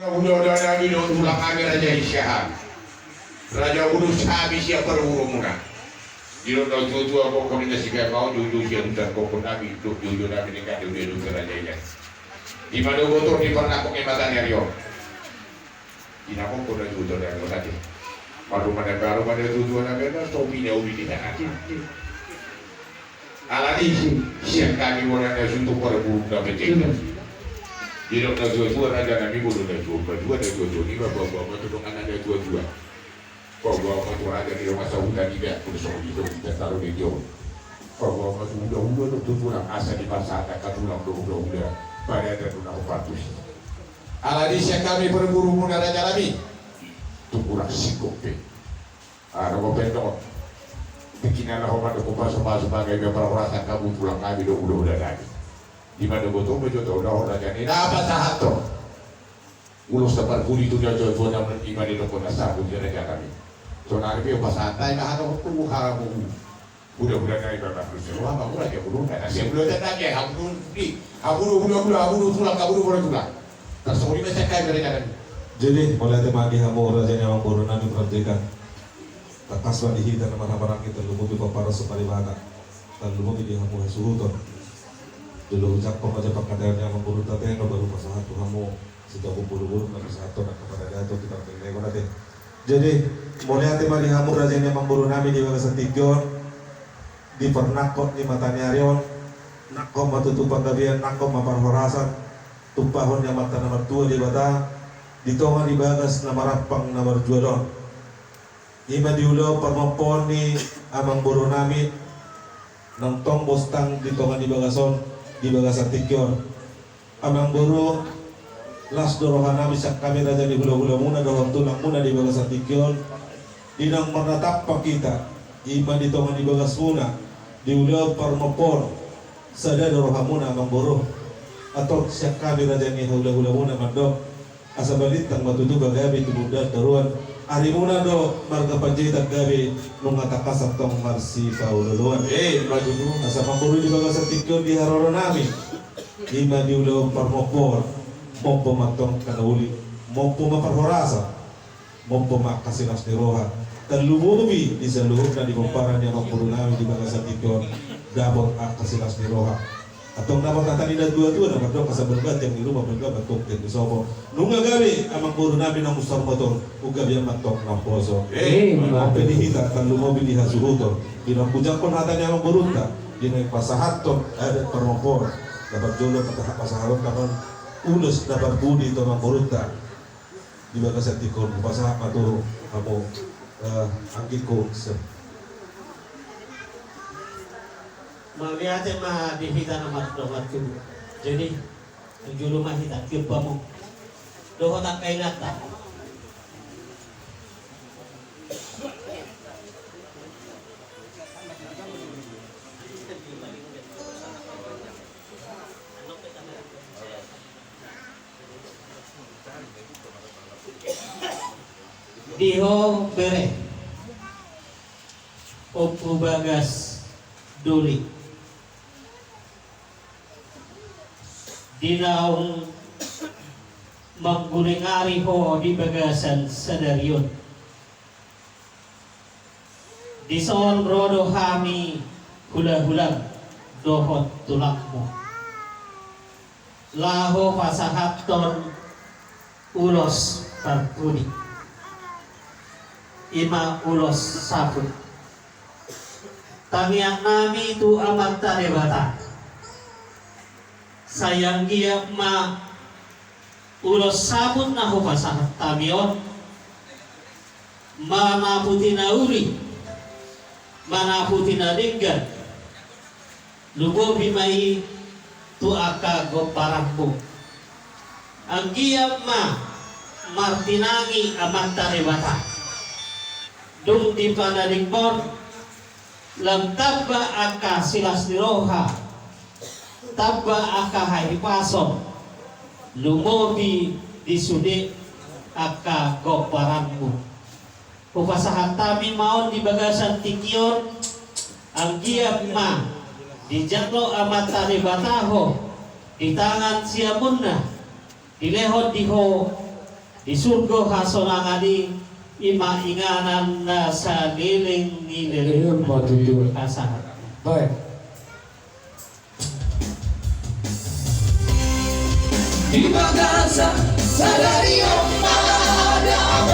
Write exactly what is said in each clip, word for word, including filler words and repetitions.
Uda-uda nami dohot tulang nami Raja i Siahaan. Raja Ulos hami sian parboruonmuna. Didok na tuatua, gokhon ni na sigae ma on, joujou sian huta gokhon nami, dohot joujou nami, denggan do uda dope raja i. Di ma do botor di parnangkok ni mata ni ari on. Di na gokhon na tuatua nami on ate. Marrumah na baru ma na tuatua nami on, na so pinauli di na ate. Alani i, sian hami bona na suhut parboru na pe. Didok na tuatua, raja nami, bona na tuatua, na tuatua, i ma baoa ma tu dongan na tuatua. Baoa ma tu raja ni dongan sahuta, i ma tu songon i do, i ma tu raja ni dongan. Baoa ma tu hulahula dohot tu tulang, asa dipasahat angka tulang dohot hulahula, pada ate tu na hupartusi. Alani i sian hami parborumuna raja nami, tung hurang singkop pe. Adong pe dohot. Tingki na laho mandok pasupasu, bahen ma parhorasan hamu tulang nami dohot hulahula nami. Di ma do botor, boto do dohot raja nami na pasahathon ulos na parpudi tu na tuatua nami, i ma didokhon na sahat tu raja nami. Sonari pe hupasahat hami ma hamu tu hamu. Hulahula nami, bahen ma ulos ni roha ma hamu raja, hulahula nami. Sian hulahula nami, hamu do di, hamu do hulahula, hamu do tulang, hamu do bona tulang. Tarsongon i ma sian hami raja nami. Jadi, mauliate ma di hamu raja ni amangboru nami, parjolo tangkas ma di hita na marhahamaranggi, tarlumobi pomparan sian Debata, tarlumobi di hamu hasuhuton. Jolo hujangkon ma jo panghataion ni amangborunta Teno, baru pasahat tu hamu sitopuk boruboru na pasahathon angka paradaton di partingkian on ate. Jadi, mauliate ma di hamu raja ni amangboru nami di bagasan tingki on, di parnangkok ni mata ni ari on, nangkok ma tutu panggabean, nangkok ma parhorasan, tumpahon ni Amanta na martua Debata, di tonga ni bagas na marampang na marjual on. I ma di ulaon parmompoon ni amangboru nami, naung tong bostang di tonga ni bagas on, di bagasan tingki on. Amangboru, las do roha nami sian hami raja ni hulahulamuna dohot tulangmuna di bagasan tingki on, di naung marnatampak hita, i ma di tonga ni bagasmuna, di ulaon parmompoon. Sada do rohamuna amangboru. Antong sian hami raja ni hulahulamuna mandok, asa balintang ma tutu pagabe tu bontean toruan. Arimuna do marga Panjaitan gabe, nunga tangkas antong marsipaolooloan. Eh, ima tutu. Asa amangboru, di bagasan tingki on di haroro nami, i ma di ulaon parmompoon, mompo ma antong angka na uli, mompo ma parhorasan, mompo ma angka silas ni roha. Tarlumobi di saluhutna di pomparan ni amangboru nami di bagasan tingki on, dapot angka silas ni roha. Antong dapot hata ni na tuatua na mandok, asa bergantian di rumah, bergantian di sopo. Nunga gabe amangboru nami na munsur motor, umgabean ma antong na poso. Eh, ima tutu. Pe di hita, tarlumobi di hasuhuton, di naung hujangkon hata ni amangborunta, di naung pasahathon adat parmompoon. Na parjolo pasahathon ma ulos na parpudi tu amangborunta. Di bagasan tingki on hupasahat ma tu hamu, eh, anggingku. Mauliate ma di hita na mardongan tubu. Jadi, tu jolo ma hita, tiop hamu dohot angka inanta. Di ho bere, Ompu Bagas Doli, di naung manggulingari ho di bagasan sadari on. Dison ro do hami hulahulam dohot tulangmu, laho pasahathon ulos parpudi, ima ulos saput. Tangiang nami tu Amanta Debata, sai anggiat ma ulos saput na hupasahat hami on manaputi na uli, manaputi na denggan, lumobi ma i tu angka gomparanmu. Anggiat ma martinangi Amanta Debata, dung di panadingmon lam tamba angka silas ni roha, tamba angka hahipason, lumobi di sude angka gomparanmu. Hupasahat hami ma on di bagasan tingki on, anggiat ma dijalo Amanta Debata ho di tangan siamunna, dilehon di ho Di surgo hasonangan i, i ma inganan na saleleng ni leleng. Ima tutu. Pasahat. Baik. Di bagasan sadari on ma damang.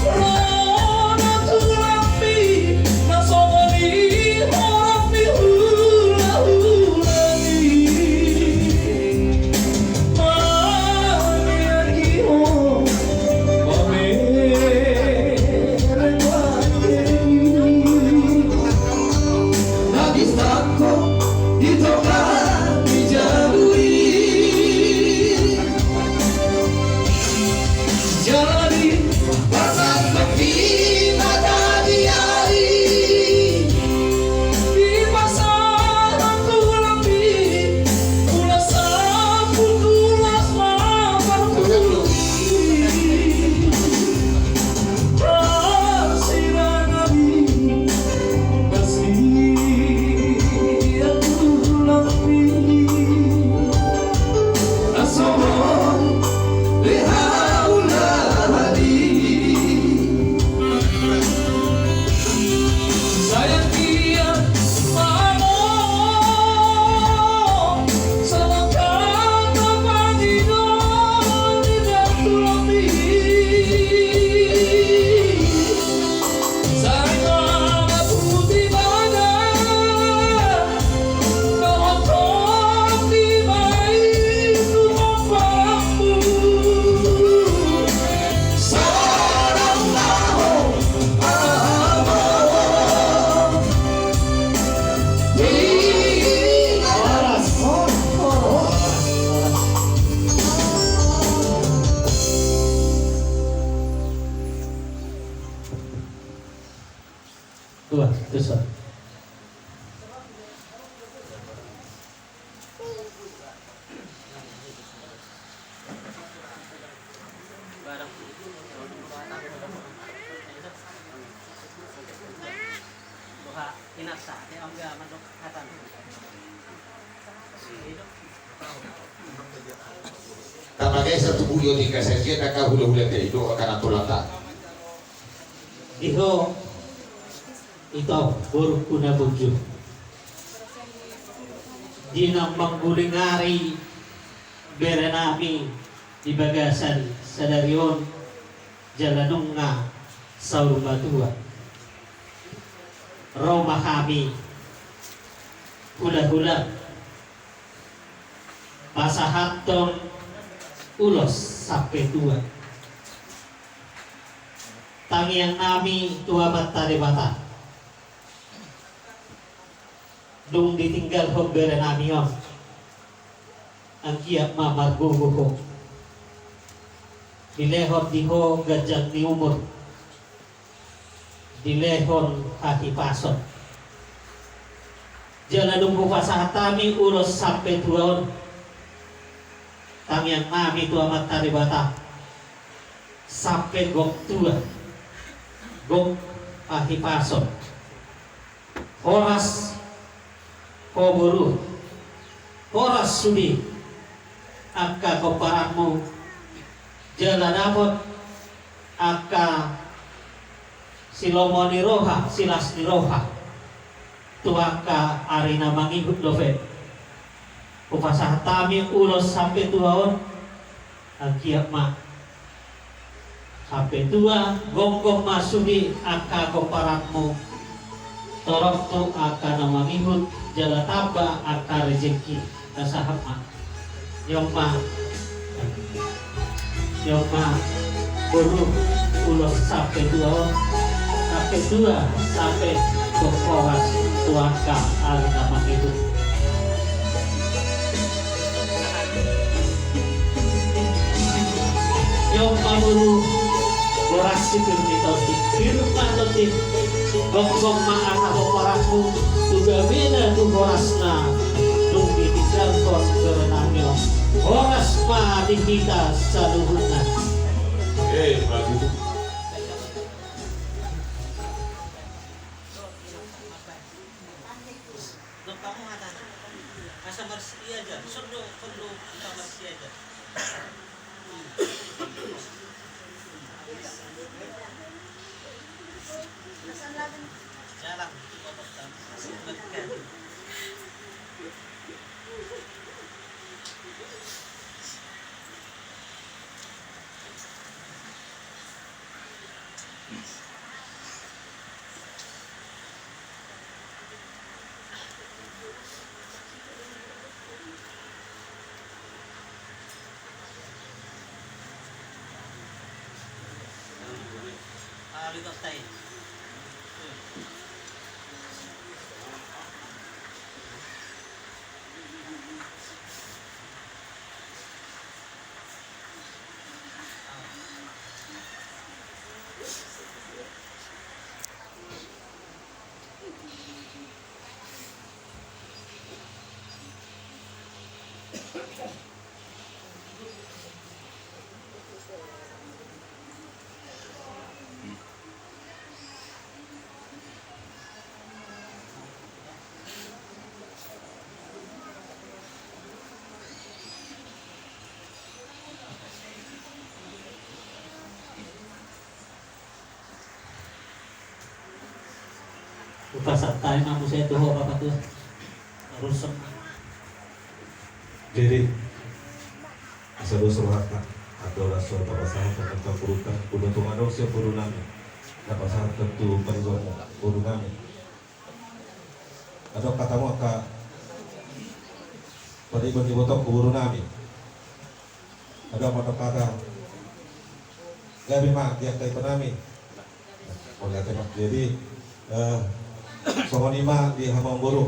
Ro na tulang mi, na songon i horas ni hulahula i. Mamereng bangke i. Na bisa ho di tonga ni jabu i. Jadi pasangan di mata ni ari. Dipasahat tulang i, ulos sampulu ulos ma parpudi. Parsirangari basian tulang i. Na songon beha ulahan i. Sayang dia mamo, songon hata pangido ni tulang i. Sai ma na puti badan, dohot hoti ma i tu hombamu. Sonang ma ho, amang. Horas. Dua, tuson. Tapagesa tubu i otik ka sajian angka hulahula ta i dohot angka na tolap ta. Di ho, ito, borungku na burju. Di na manggulingari berenami di bagasan sadari on, jala nunga saur matua. Ro ma hami hulahula pasahathon ulos sampe tua. Tangiangnami tu Amanta Debata. Dung ditinggalhon berenami on, anggiat ma margogo ho. Dilehon di ho ganjang ni umur. Dilehon hahipason. Jala dung hupasahat hami ulos sampe tua on, tangiangnami tu Amanta Debata, sampe gok tua, gok hahipason. Horas ho boru, horas sude angka pomparanmu, jala dapot angka silomo ni roha, silas ni roha tu angka ari na mangihut dope. Hupasahat hami ulos sampe tua on, anggiat ma sampe tua, gomgom ma sude angka pomparanmu, torop tu angka na mangihut, jala tamba angka rejeki. Pasahat ma. Ni on ma. Ni on ma boru, ulos sampe tua on. Sampe tua, sampe gok horas tu angka ari na mangihut. Ni on ma boru, horas si pir ni tondi, pir ma tondi. Gomgom ma angka pomparanmu tu gabe na tu horasna, dung ditinggalhon berenami on. Horas ma di hita saluhutna. Eh, bagus. Asa marsiajar, sondo, sondo, asa marsiajar. Hupasahat hami ma muse tu ho, Bapa, tu Rusem. Jadi, asa dos rohanta, andorang so tapasahat tentang berutang, udah tuh ngadong siap boru nami. Tapasahat tentu paribanmu, boru nami. Adong hatamu angka pariban ni ibotongku, boru nami. Adong ma hata gabe ma di angka ito nami. Oke, terima. Jadi, eh, songon i ma di hamu amang boru.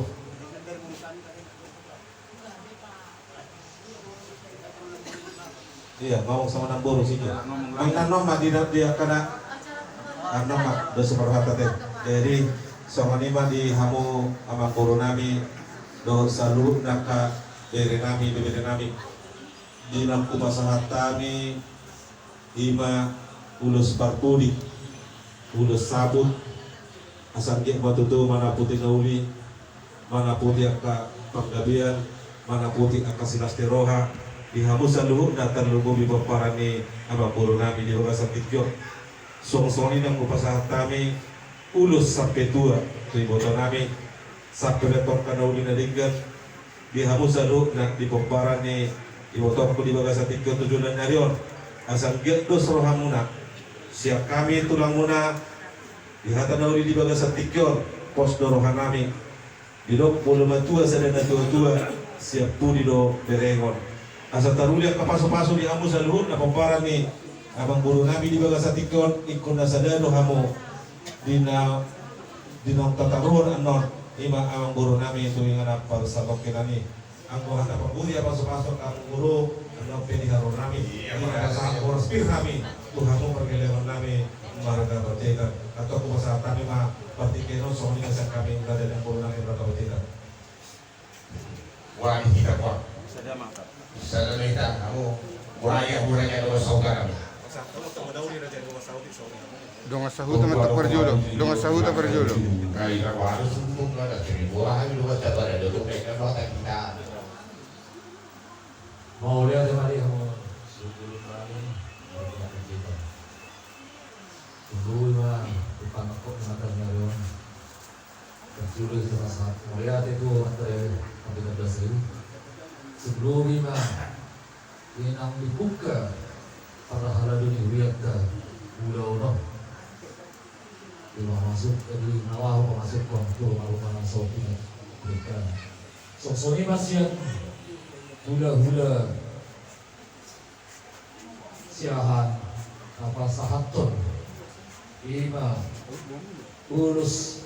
Iya, mau sama nang boru sini. Nang nang ma di di angka na. Nang nang ma, dos parhata te. Jadi, songon i ma di hamu amang boru nami, dohot saluhut angka bere nami, bebere nami. Di na hupasahat hami, i ma ulos parpudi, ulos sabut, asa anggiat ma tutu manaputi na uli, manaputi angka panggabean, manaputi angka silas ni roha, di hamu saluhutna tarlumobi pomparan ni amang boru nami di bagasan tingki on. Songon i nang hupasahat hami, ulos sampe tua, tu iboto nami, sampe betong angka na uli na denggan, di hamu saluhutna di pomparan ni ibotongku di bagasan tingki on tu joloan ni ari on. Asa anggiat dos rohamuna, sian hami tulangmuna, di hata na uli di bagasan tingki on, pos do roha nami. Didok molo matua sada na tua-tua, sian pudi do berengon. Asa taruli angka pasu-pasu di hamu saluhutna pomparan ni amang boru nami di bagasan tingki on, ingkon na sada do hamu. Di na, di naung tataruhon annon, i ma amang boru nami tu inganan parsatongkinan i. Anggo hata parpudi, pasu-pasu angka amang boru, annon pe di haroro nami. Iya, di na pasahat boras pir nami tu hamu pargellengon nami marga Panjaitan. Antong hupasahat hami ma partingkian on, songon i ma sian hami raja ni amang boru nami marga Panjaitan. Wah, di hita, wah. Sada ma hita. Sada ma hita, hamu. Wah, iya, hamu raja dongan sahuta nami. Dongan sahuta ma hita parjolo. Dongan sahuta parjolo. Mauliate ma di hamu. Sungguh ma di hamu. Sungguh ma di pangkop mata nyarion. Parjolo hita pasahat mauliate tu Amanta Debata, Amanta Debata. Sungguh ma di na dibuka parhalado ni hurianta ulaon on. Di na masuk, di na laho pamasuk tu rumah-rumah na saotik. Songon i ma sian hula-hula siahaan na pasahathon, i ma ulos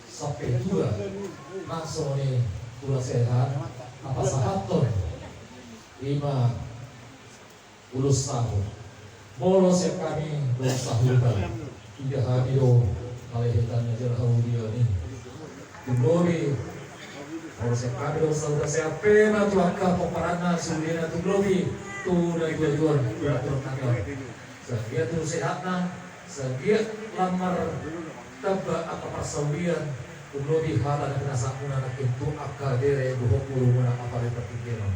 sampe tua, nang songon i ulos siahaan na pasahathon, i ma ulos sahat. Molo sian hami dongan sahuta, ida hami do malehetan na jala haulian i. Tung lobi, molo sian hami dongan sahuta, sian pe ma tu angka pomparanna suhutna, tung lobi tu na dua-dua, tu na tolu nami on. Sai anggiat tu sehatna, sai anggiat lam martamba angka parsaulian, tung lobi hata na pinasahatmuna nangkin tu angka bere dohot borumuna na partingkian on.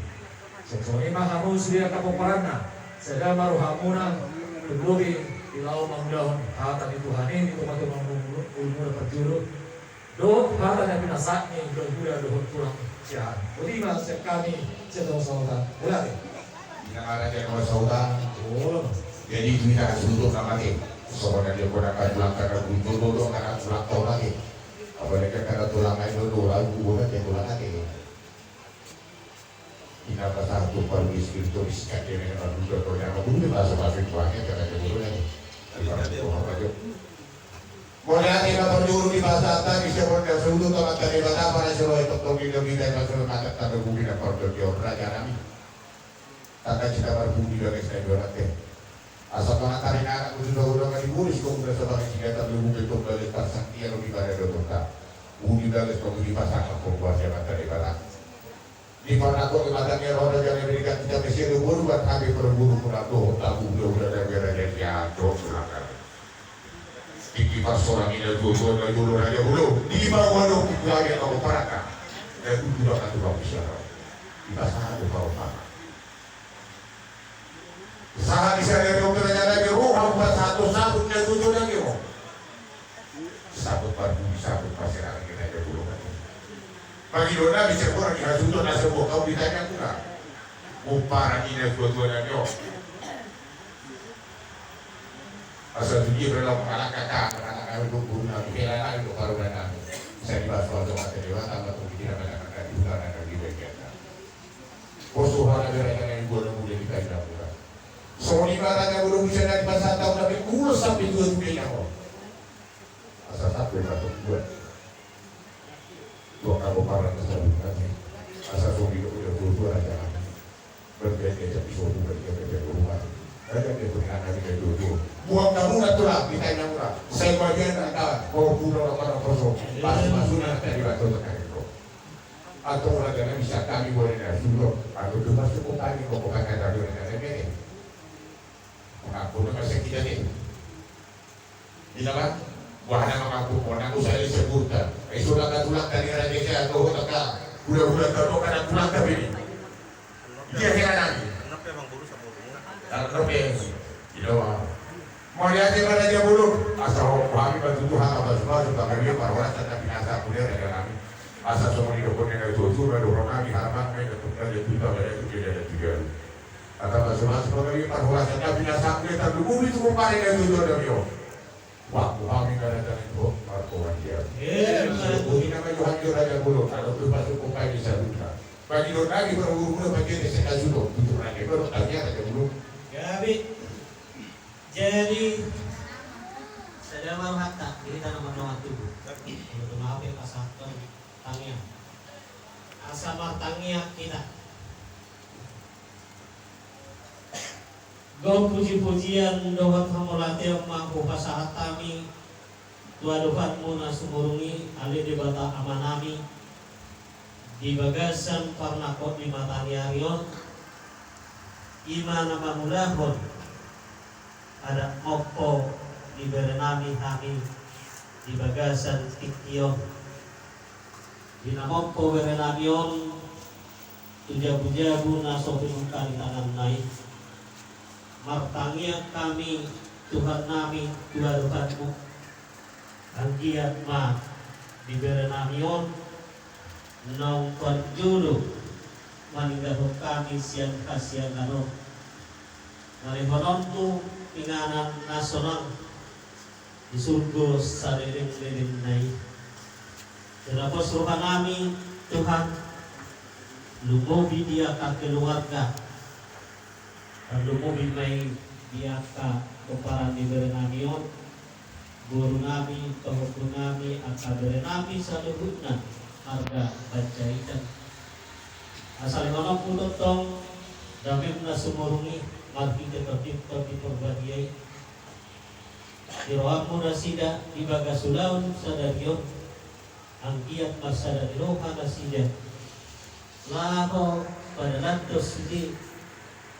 Songon i ma hamu sude angka pomparanna, sada ma rohamuna, tung lobi di laho mangulahon hata ni Tuhan i di tonga-tonga ngolumuna parjolo, dohot hata na pinasahat ni hula-hula dohot tulang siahaan. Boti ma sian hami, sian dongan sahuta. Mauliate. Ina ma raja dongan sahuta. Jadi tu ina sunduk nama ke. Songon na dia kona ka tulang, karena bujur do do karena tulang tau lagi. Apalagi karena tulang lain do do lagu bukan dia tulang lagi. Ina pasahat tu palu spiritualis kan dia dengan palu do do yang aku dulu bahasa bahasa itu aja karena dia dulu lagi. Mauliate ma parjolo di pasahat nami sian Amanta Debata, parjolo i tongtong i do hita i pasahat nami, tanda bumi na parjolo di raja nami. Tanda cinta marbudi bagas na ibarat te. Asa manatari anak muda udah nggak diburis kau udah sebagai senjata berbuka tumbal di pasang dia lo di badan dokter. Budi bagas kau di pasang kau buat siapa tadi barang. Di mana kau di mata dia roda jadi berikan kita ke sini buru buat kami berburu kurang tuh tabu dia udah ada biar ada dia tuh silakan. Tingki parsorang i na tuatua na jolo raja bolon, di bawah do kukuari atau paraka. Na tutu akan tukang bicara. Di pasahat do kau paraka. Sahat di sadari on raja nami roha buat sahat do sabut na tutu na gemo. Sabut parbudi sabut paserang i raja bolon. Pagi do nami sebuah di hasuto na sebuah kau ditanya pula. Umpara i na tuatua na gemo. Asa tu dia pe laho mangalangka, mangalangka do guru nami, hela nami do parumaen nami. Sai dibasu aso mata dewa, tamba tu pikiran anak-anak di huta na di bagian na. Poso hana beraja na ibu anak muda di kayu dapura. Songon i ma raja bolon bisa na di pasar tahu tapi kulo sampai dua tu dia ho. Asa sampai batuk buat. Tuak kamu parah na sabu nami. Asa songon i do udah tuatua raja nami. Berkait kecap di sobu berkait kecap di rumah. Raja dia punya anak dia tuatua. Buang kamu na tulang kita yang murah. Saya bagian anak kawan. Kau pulang apa nak kosong. Pas masuk nak tadi batu tekan itu. Atau raja nami bisa kami boleh na suruh. Atau tu masuk kau kami kau kau kata raja nami. Mengaku nama sakit tadi. Ina kan? Wah, na mangaku, oh, na ku sai disebutkan. Ai sudah ka tulang tadi raja saya, dohot ka. Udah, udah, kalau ka tulang tadi ini. Dia heran lagi. Karena pe, ina wah. Mauliate ma raja bolon. Asa ho, kami bantu Tuhan, apa semua, supaya dia parhorasan na binasa, kuliah raja nami. Asa songon i dokon na tutu, na dokon nami, harapan, na dokon na tutu, na tutu, na tutu. Asa masuk-masuk panggawi parhorasan na binasa, kuliah tandu bumi tu kumpare na tutu, na tutu. Waktu kami kada tadi tu markowan dia. Sebut nama Johan dia raja bolon, kalau tu masuk kumpare di saluta. Bagi don lagi berhubung na bagi dia seka sudo, tutu raja bolon, tanya raja bolon. Gabe. Jadi, sada ma rohanta, di hita na mardongan tubu. Kalau tu maaf ya, pasahaton tangiang. Asa martangiang hita. Gok puji-pujian dohot hamauliateon ma hupasahat hami tu adopanmu na sumurung i, ale Debata Amanami, di bagasan parnangkok ni mataniari on, i ma na mangulahon adat mompo ni berenami hami di bagasan tingki on. Di na mompo berenami on tu jabu-jabu na so pinungka ni tanganna i, martangiang hami Tuhannami tu adopanmu. Anggiat ma di berenami on naung parjolo maninggalhon hami sian hasiangan on, na lehononmu inganan na sonang di surgo saleleng-lelengna i. Jala pos rohanami Tuhan, lumobi di angka keluarga, tarlumobi ma i di angka pomparan ni berenami on, borunami, pahompunami, angka berenami saluhutna marga Panjaitan. Asa lehononmu tongtong damem na sumurung i marhite Tondim Tondi Porbadia i. Di rohammu nasida di bagas ulaon sadari on, anggiat marsada ni roha nasida laho padalanhon sude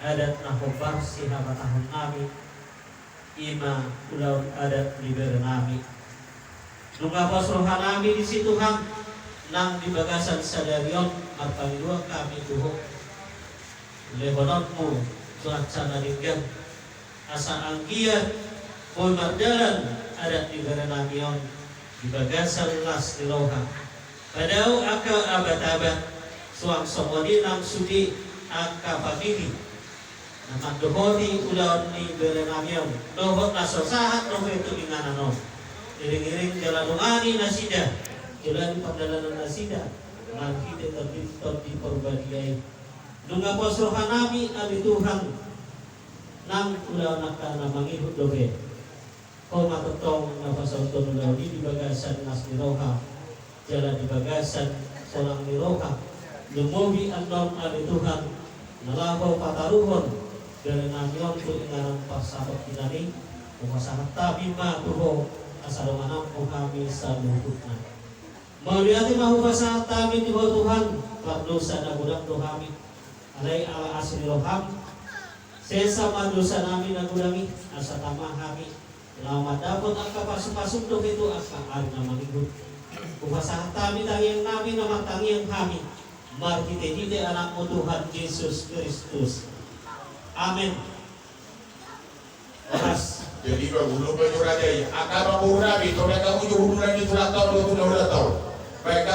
adat na hombar sihabatahonnami, i ma ulaon adat ni berenami. Nunga pos rohanami disi Tuhan, nang di bagasan sadari on marpangidoan hami tu Ho, lehononmu tu hansa na denggan, asa anggiat boi mardalan adat ni berenami on di bagasan las ni roha. Padao angka abat-abat, suang songon i nang sude angka pamili na mandohoti ulaon ni berenami on, dohot na so sahat dope tu inganan on. Iring-iring jala dongani nasida, jala di pardalanan nasida marhite Tondim Tondi Porbadia i. Nunga pos rohanami, ale Tuhan, nang ulaon angka na mangihut dope. Ho ma tongtong na pasahathon ulaon i di bagasan las ni roha jala di bagasan sonang ni roha. Lumobi annon ale Tuhan, na laho pataruhon bere nami on tu inganan parsatongkinan i, hupasahat hami ma tu Ho asa dongananmu hami saluhutna. Mauliate ma hupasahat hami tu Ho Tuhan, pardosa na godang do hami. Alai ala asi ni roham, sesa ma dosa nami na godang i, asa tama hami laho mandapot angka pasupasum dohot tu angka ari na mangihut. Hupasahat hami tangiang nami na martangiang hami marhitehite Anakmu Tuhan Jesus Kristus. Amen. Horas. Jadi, bang, ulung baju raja i. Angka bang, boru nami, tong angka uju hubungan di tulang taon, dua puluh enam taon. Baik,